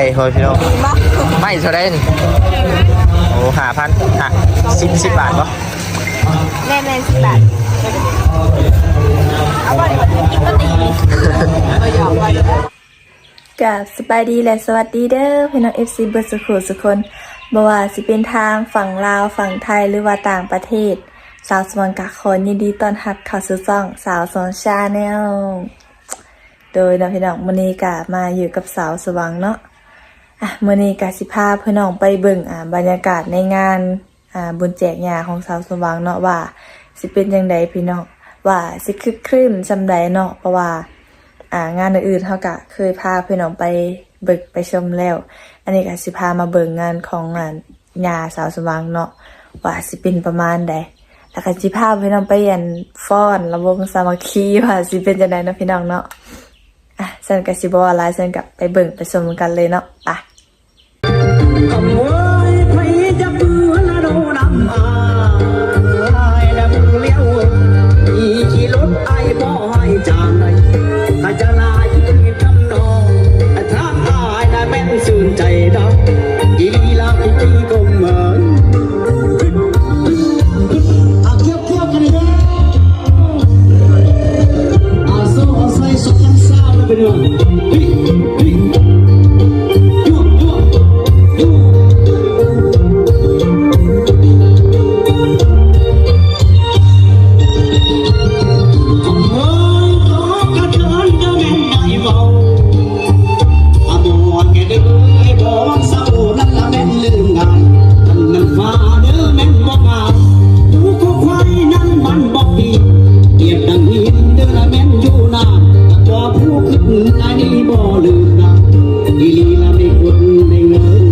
ເອີຍ ພໍ່ພີ່ນ້ອງ ໄມ້ເທົ່າໃດນີ້? ໂອ້ ຫ້າພັນ ຫ້າ ສິບ ສິບບາດບໍ່? ແມ່ນໆ ສິບບາດ. ກາບສະບາຍດີ ແລະ ສະຫວັດດີເດີ ພີ່ນ້ອງເອັຟຊີເບິດສຸຂູສຸຄົນ, ບໍ່ວ່າຊິເປັນທາງຝັ່ງລາວ, ຝັ່ງໄທ ຫຼືວ່າຕ່າງປະເທດ, ສາວສະຫວັງກະຂໍຍິນດີຕ້ອນຮັບເຂົ້າສູ່ຊ່ອງສາວສະຫວັງ Channel. ໂດຍເນາະ ພີ່ນ້ອງ, ມື້ນີ້ກະມາຢູ່ກັບສາວສະຫວັງເນາະ. ອ່ະ ມື້ນີ້ກະຊິພາພີ່ນ້ອງໄປເບິ່ງ ອ່າ ບັນຍາກາດໃນງານ ອ່າ ບຸນແຈກຫຍ້າຂອງສາວສະຫວັງເນາະ ວ່າຊິເປັນຈັ່ງໃດພີ່ນ້ອງ, ວ່າຊິຄຶກຄື້ນສ່ຳໃດເນາະ, ເພາະວ່າ ອ່າ ງານອື່ນໆເຮົາກະເຄີຍພາພີ່ນ້ອງໄປເບິ່ງໄປຊົມແລ້ວ. ອັນນີ້ກະຊິພາມາເບິ່ງງານຂອງ ອ່າ ຫຍ້າສາວສະຫວັງເນາະ ວ່າຊິເປັນປະມານໃດ, ແລ້ວກະຊິພາພີ່ນ້ອງໄປ ອັນ ຟ້ອນລຳວົງສາມັກຄີ ວ່າຊິເປັນຈັ່ງໃດເນາະ ພີ່ນ້ອງເນາະ. ອ່ະ ຊັ້ນກະຊິບໍ່ເວົ້າຫຼາຍ, ຊັ້ນກະໄປເບິ່ງໄປຊົມນຳກັນເລີຍເນາະ ໄປ. ຄຳເອີຍ ໃຜຈະປືນລະໂນນຳອາຍນຳລຽວ ຂີ່ລົດອ້າຍບໍ່ໃຫ້ຈານໃດ ຖ້າຈະລາຍທຳນອງ ທາງອ້າຍນະແມ່ນຊື່ນໃຈດອກ ອີ່ຫຼີລາວທີ່ກົມເອີຍ. ອາ ຄຽບໆກັນເດີ ອາ ໂຊເອົາໃສ່ສອງພັນຊາວເດີ ເປັນຫຍັງ? ອາ ມ່ວນແກ່ເດີ ບໍ່ເຊົານັ້ນລະແມ່ນລືມງ່າຍ ອັນນັ້ນຟ້າເດີແມ່ນບໍ່ງາມ ດູຄວາຍນັ້ນມັນບໍ່ດີ ປຽບດັ່ງຫີນເດີລະແມ່ນຢູ່ນານ ບໍ່ຜູ້ຄິດອັນນີ້ບໍ່ລືມນາ ອີ່ຫຼີລະໄດ້ຄົນໄດ້ເງິນ.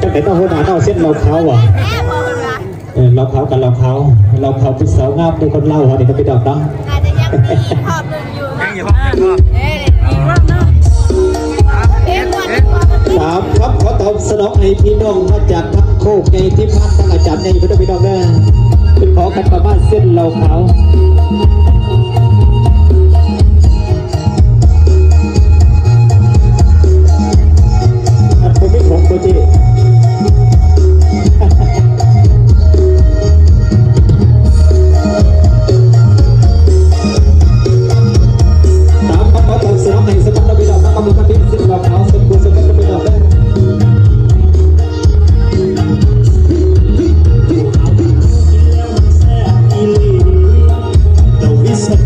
ຈັ່ງໃດເນາະ ຫົວໜ້າເນາະ ເຊັ່ນເຫຼົ້າຂາວຫວາ? ເອີ ເຫຼົ້າຂາວກັບເຫຼົ້າຂາວ ເຫຼົ້າຂາວຜູ້ສາວງາມເດ້ ຄົນລາວເຮົານີ້ເນາະ ພີ່ນ້ອງເນາະ. ອາດຈະຍັງມີຮອບໜຶ່ງຢູ່ເນາະ ຍັງອີກຮອບໜຶ່ງເນາະ ເອີ ອີກຮອບໜຶ່ງ. ສາມຄຳຂໍຕອບສະໜອງໃຫ້ພີ່ນ້ອງມາຈາກທາງໂຄກໃຫຍ່ ທີມງານທາງອາຈານໃຫຍ່ເພິ່ນເດີ ພີ່ນ້ອງເດີ ເພິ່ນຂໍຄັນປະມານເຊັ່ນເຫຼົ້າຂາວ. ອັນບໍ່ມີຂອງບໍ່ເຈ້ ຕາມຄຳຂໍຕອບສະໜອງໃຫ້ສະບັດລະເວລາ ນຳມາເບິ່ງກັນທີ່ສິບເຫຼົ້າຂາວ ເຊີນຜູ້ຊົມກັນໄປດອກແລ້ວ. ເຈົ້າວິສະ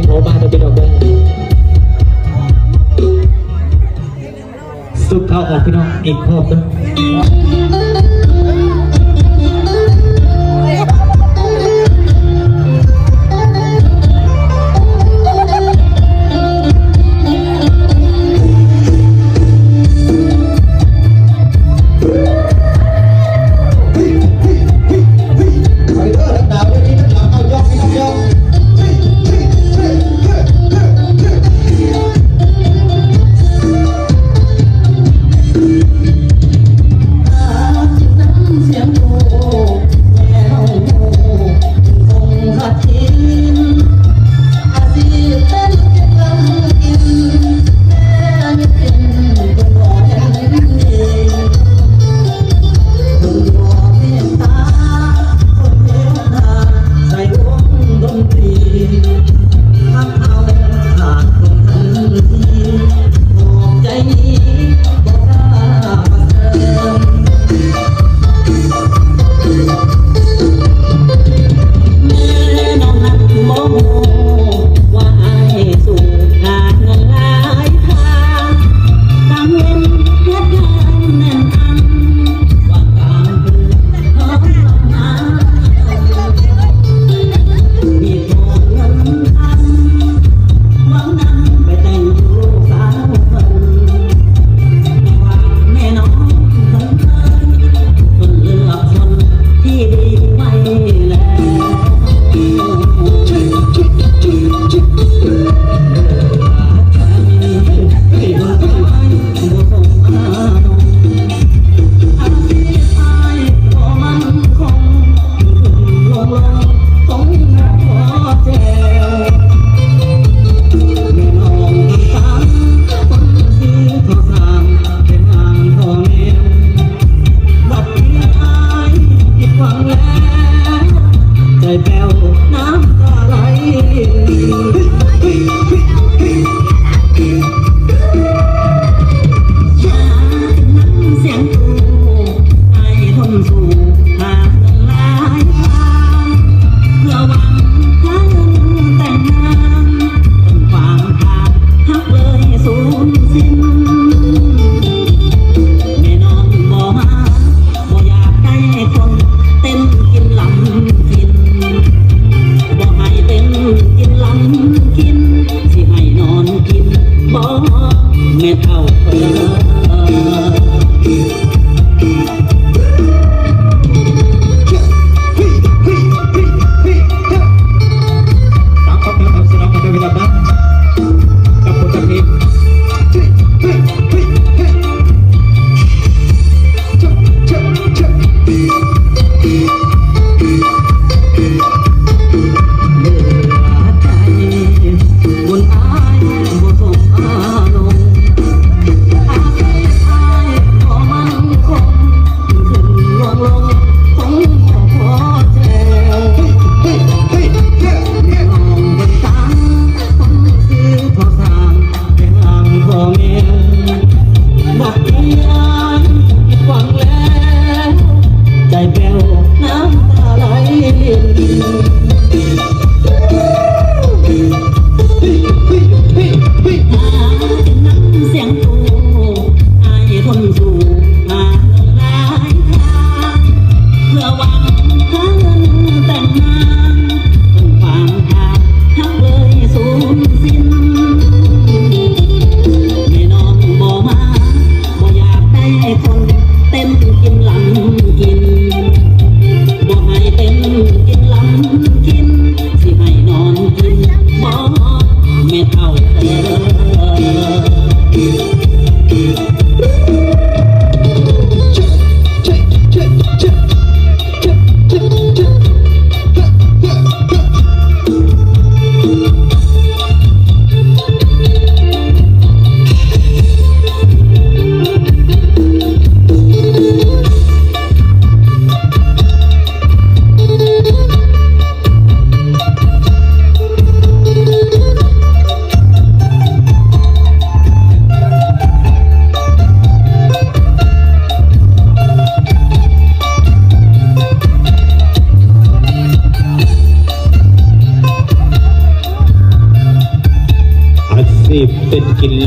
ໂທມາເດີພີ່ນ້ອງເດີ ສຸດເຂົ້າອອກພີ່ນ້ອງ ອີກຮອບເດີ. ເ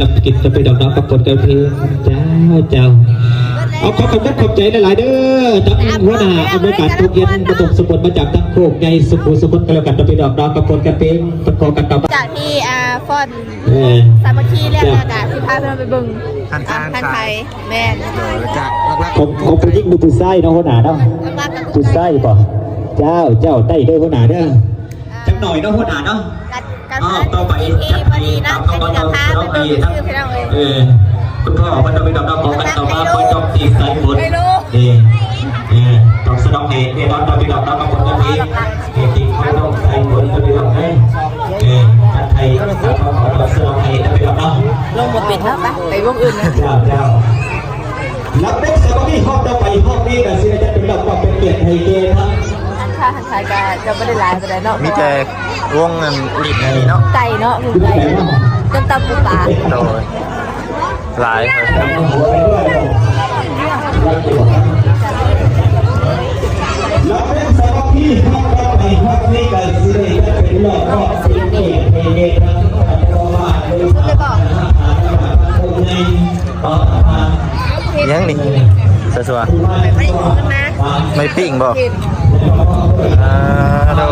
ລະກິດ ຈະໄປດອກເນາະ ປາກົດກັນເພງ. ເຈົ້າ ເຈົ້າ ເອົາ ຂໍຂອບໃຈ ຂອບໃຈຫຼາຍໆເດີ ທາງຫົວໜ້າອຳນວຍການໂຮງຮຽນປະຖົມສົມບູນ ມາຈາກທາງໂຄກໃຫຍ່ ສຸຂູສຸຂນ ກໍແລ້ວກັນ ໄປດອກເນາະ ປາກົດກັນເພງ ປະກອບກັນຕໍ່ມາ ຈາກທີ່ ອ່າ ຟ້ອນ ເອີ ສາມັກຄີແລ້ວ ແລ້ວກໍຊິພາເພິ່ນໄປເບິ່ງ ຮ້ານຄ້າ ອ່າ ຮ້ານຂາຍ ແມ່ນ ຂອງ ຂອງຜູ້ຍິງຫຼືຜູ້ຊາຍເນາະ ຫົວໜ້າເນາະ? ຜູ້ຊາຍບໍ? ເຈົ້າ ເຈົ້າ ໄດ້ເດີຫົວໜ້າເດີ. ຈັກໜ້ອຍເນາະ ຫົວໜ້າເນາະ. ກໍ ກໍ ອໍ ຕໍ່ໄປ ທີ່ພໍດີເນາະ ອັນນີ້ກໍພາໄປເບິ່ງຊື່ໆ ພີ່ນ້ອງເອີຍ. ເອີ ຄຸນພໍ່ເພິ່ນເນາະ ພີ່ນ້ອງເນາະ ຂໍກັນຕໍ່ມາ ພໍ່ຈ້ອມຕີໄຊບົນ. ເອີ ເອີ ຕ້ອງສະດອກໃຫ້ແນ່ນອນເນາະ ພີ່ນ້ອງເນາະ ຂອບຄຸນເພິ່ນເອງ. ເອີ ຕີພໍ່ຈ້ອມໄຊບົນເນາະ ພີ່ນ້ອງເອີຍ. ເອີ ຄັນໄທ ຕ້ອງສະດອກໃຫ້ເນາະ ພີ່ນ້ອງເນາະ. ລົງບໍ່ເປັນເນາະ ໄປ ໄປວົງອື່ນເນາະ. ເຈົ້າ ເຈົ້າ. ລຳວົງສາມັກຄີຮອບຕໍ່ໄປ ຮອບນີ້ກໍຊິໄດ້ຈັດເປັນລອບ ເພື່ອເປັນກຽດໃຫ້ແກ່ທາງ ທາງ ທາງຂາຍກໍຈະບໍ່ໄດ້ຫຼາຍປານໃດເນາະ ມີແຕ່ວົງອັນລີດອັນນີ້ເນາະ ໄກ່ເນາະ ໝູໄກ່ ຕົ້ມຕຳປູປາ ໂດຍ ຫຼາຍ. ລຳວົງສາມັກຄີຮອບຕໍ່ໄປ ຮອບນີ້ກໍຊິໄດ້ຈັດເປັນລອບ ເພື່ອເປັນກຽດໃຫ້ແກ່ທາງ ຫຍັງນີ້ ສາວໆ? ໄມ້ປີ້ງບໍ່? ອ່າ ໂດ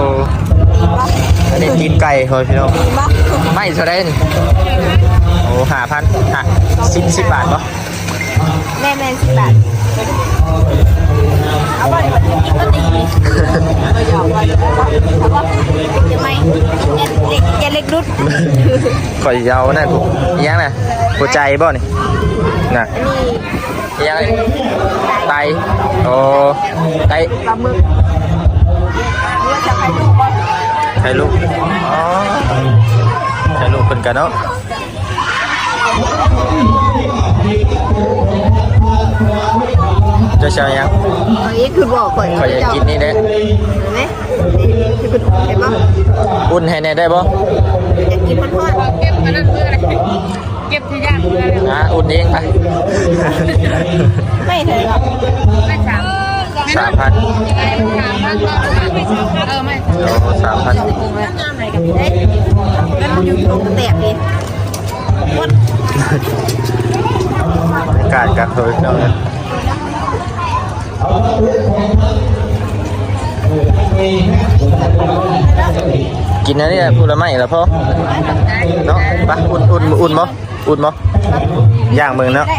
ອັນນີ້ຕີນໄກ່ ໂອ້ຍ ພີ່ນ້ອງ ໄມ້ເທົ່າໃດນີ້? ໂອ້ ຫ້າພັນ ຫ້າ ສິບ ສິບບາດບໍ່? ແມ່ນໆ ສິບບາດ. ເອົາບໍ່? ນີ້ມັນກິນບໍ່ຕີນີ້ ເອີ ຢອກວ່າ ເອົາບໍ່? ເອົາບໍ່? ເກັບໄວ້ ແກະເຫຼັກ ແກະເຫຼັກຫຼຸດ. ຂ້ອຍຊິເອົານັ້ນ ອີຫຍັງນະ ຫົວໃຈບໍ່ນີ້ນະ? ອັນນີ້ ອີຫຍັງ? ໄຕ ໂອ້ ໄຕ ປາໝຶກ ເລືອກຈາກໄຂ່ລູກບໍ່? ໄຂ່ລູກ ອໍ ໄຂ່ລູກເພິ່ນກະເນາະ. ເຈົ້າຊິເອົາຫຍັງ? ອັນນີ້ຄືບໍ່ ຂ້ອຍ ຂ້ອຍຢາກກິນນີ້ແຫຼະ ເຫັນໄໝ? ຄືອຸ່ນ ເຫັນບໍ່? ອຸ່ນໃຫ້ແດ່ໄດ້ບໍ່? ຢາກກິນຮ້ອນໆ ເກັບອັນນັ້ນມື້ໃດ ເກັບທີ່ຍ່າງເມືອແລ້ວ ອ່າ ອຸ່ນເອງໄປ. ໄມ້ເທົ່າໃດ? ໄມ້ສາມ ສາມພັນ ສາມພັນ ເອີ ໄມ້ສາມ ໂອ້ ສາມພັນ. ເອີ ມັນຢູ່ທົ່ງແຕກນີ້ ໝົດ ກາດກັບເພິ່ນເນາະ. ກິນອັນນີ້ແຫຼະ ຜົນລະໄມ້ລະພໍເນາະ. ໄປ ອຸ່ນ ອຸ່ນ ອຸ່ນບໍ່? ອຸ່ນບໍ່? ຍ່າງເບິ່ງເນາະ ເອີ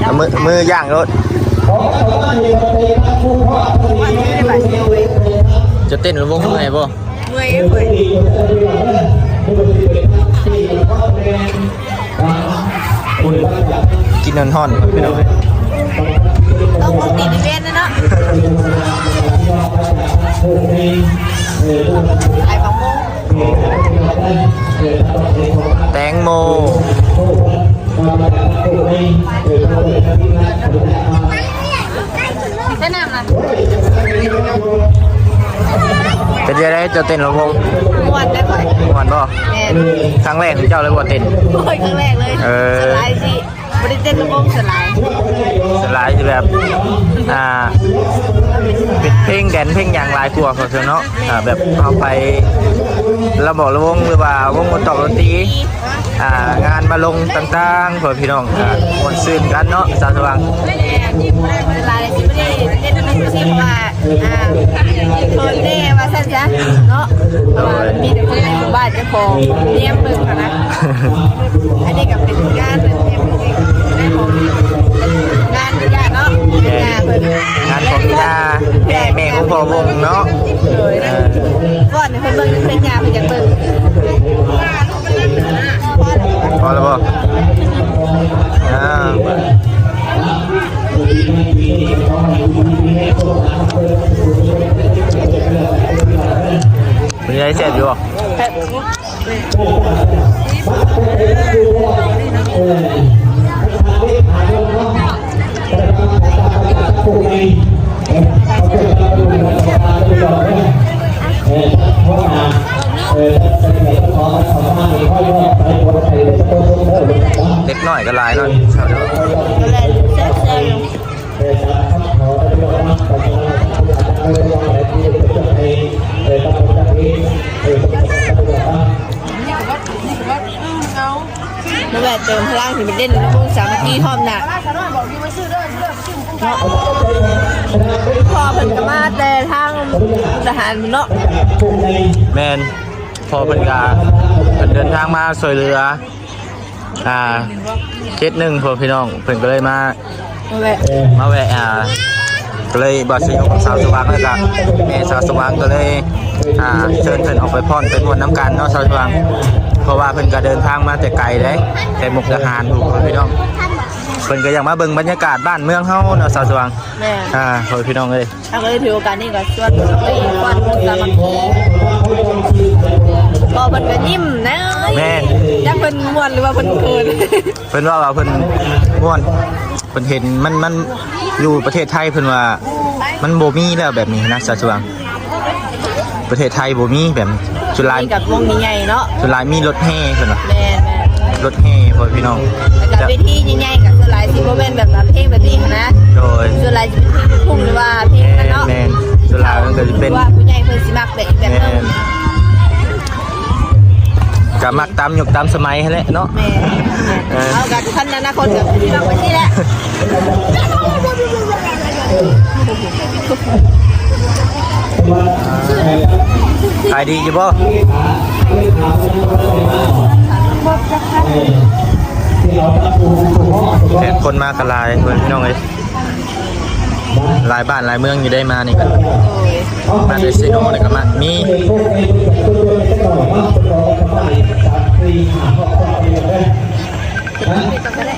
ເອົາມື ມືຍ່າງໂລດ. ຈະເຕັ້ນລຳວົງເມື່ອຍບໍ່? ເມື່ອຍ ເມື່ອຍ ກິນຮ້ອນໆ ພີ່ນ້ອງເອີຍ ຕ້ອງບໍ່ຕິດອີເວັນນະເນາະ. ຂາຍບັກໂມ ແຕງໂມ ໃສ່ນ້ຳນະ. ເປັນຈັ່ງໃດເຈົ້າເຕັ້ນລຳວົງ? ມ່ວນເດ້ຂ້ອຍ ມ່ວນບໍ່? ແມ່ນ. ຄັ້ງແລກຂອງເຈົ້າເລີຍບໍ່ເຕັ້ນ? ໂອ້ຍ ຄັ້ງແລກເລີຍ. ເອີ ສ່ວນຫຼາຍຊິບໍ່ໄດ້ເຕັ້ນລຳວົງສ່ວນຫຼາຍ ສ່ວນຫຼາຍຊິແບບ ອ່າ ເປັນເພງແດນເພງຫຍັງຫຼາຍກວ່າ ເພາະຊັ້ນເນາະ. ອ່າ ແບບເຮົາໄປລຳວອກລຳວົງ ຫຼືວ່າວົງດົນຕອກດົນຕີ ອ່າ ງານມາລົງຕ່າງໆ ເພື່ອພີ່ນ້ອງ ອ່າ ມ່ວນຊື່ນກັນເນາະ ສາວສະຫວ່າງ. ຫຼາຍຊິບໍ່ໄດ້ເຮັດເປັນອາຊີບ ເພາະວ່າ ອ່າ ເຂີນແດ່ວ່າຊັ້ນຊະເນາະ ເພາະວ່າມັນມີແຕ່ຄົນໃນໝູ່ບ້ານເຈົ້າຂອງແນມເບິ່ງຫັ້ນນະ. ອັນນີ້ກໍເປັນງານ ງານຂອງ ງານຍາເນາະ ຍາເພິ່ນ ງານຂອງຍາ ແມ່ ແມ່ຂອງພໍ່ວົງເນາະ. ໂດຍ ເອີ ກ່ອນໃຫ້ເພິ່ນເບິ່ງເພິ່ນ ຍາເພິ່ນຢາກເບິ່ງ. ພໍແລ້ວບໍ່? ອ່າ ເປັນໄງ ແຊບຢູ່ບໍ່? ແຊບ. ເດັກນ້ອຍກໍຫຼາຍເນາະ. ແຊບໆ ຢູ່. ເອີ ເອົາ ພໍ່ເພິ່ນກໍມາແຕ່ທາງມຸກດາຫານເນາະ. ແມ່ນ ພໍ່ເພິ່ນກໍເດີນທາງມາຊ່ວຍເຫຼືອ ອ່າ ເຂດໜຶ່ງ ພໍ່ພີ່ນ້ອງ ເພິ່ນກໍເລີຍມາ ມາແວະ ມາແວະ ອ່າ ກໍເລີຍບໍ່ຊິຢູ່ກັບສາວສະຫວ່າງ ແລ້ວກໍແມ່ສາວສະຫວ່າງກໍເລີຍ ອ່າ ເຊີນເພິ່ນອອກໄປຟ້ອນໄປມ່ວນນຳກັນເນາະ ສາວສະຫວ່າງ ເພາະວ່າເພິ່ນກໍເດີນທາງມາແຕ່ໄກເດ້ ແຕ່ມຸກດາຫານພຸ້ນ ພໍ່ພີ່ນ້ອງ ເພິ່ນກໍຢາກມາເບິ່ງບັນຍາກາດບ້ານເມືອງເຮົາເນາະ ສາວສະຫວ່າງ. ແມ່ນ ອ່າ ພໍ່ພີ່ນ້ອງເອີຍ ເຮົາກໍເລີຍຖືໂອກາດນີ້ກໍຊວນໄປຟ້ອນສາມັກຄີ ພໍ່ເພິ່ນກໍຍິ້ມນະ. ແມ່ນ ຈັກເພິ່ນມ່ວນຫຼືວ່າເພິ່ນເຂີນ ເພິ່ນເວົ້າວ່າເພິ່ນມ່ວນ ເພິ່ນເຫັນມັນ ມັນຢູ່ປະເທດໄທ ເພິ່ນວ່າມັນບໍ່ມີແລ້ວແບບນີ້ນະ ສາວສະຫວ່າງ ປະເທດໄທບໍ່ມີແບບນີ້ ສ່ວນຫຼາຍມີກັບວົງໃຫຍ່ໆເນາະ ສ່ວນຫຼາຍມີລົດແຫ່ເພິ່ນວ່າ. ແມ່ນໆ ລົດແຫ່ ພໍ່ພີ່ນ້ອງ ແລ້ວກໍເວທີໃຫຍ່ໆກໍສ່ວນຫຼາຍຊິບໍ່ແມ່ນແບບວ່າເພງແບບນີ້ນະ. ໂດຍ ສ່ວນຫຼາຍຊິເປັນເພງລູກທຸ່ງ ຫຼືວ່າເພງນັ້ນເນາະ. ແມ່ນໆ ສ່ວນຫຼາຍມັນກໍຊິເປັນ ວ່າຜູ້ໃຫຍ່ເພິ່ນຊິມັກແບບ ແບບນັ້ນ ແມ່ນ ກໍມັກຕາມຍຸກຕາມສະໄໝຫັ້ນແຫຼະເນາະ. ແມ່ນ ເອີ ເຮົາກໍຄັນອະນາຄົດກໍຊິມັກແບບນີ້ແຫຼະ. ຂາຍດີຢູ່ບໍ່? ແຂກຄົນມາກໍຫຼາຍເພິ່ນ ພີ່ນ້ອງເອີຍ ຫຼາຍບ້ານຫຼາຍເມືອງຢູ່ໄດ້ມານີ້ ໂດຍ ມາແຕ່ເຊໂນນີ້ກໍມາ ມີ ເ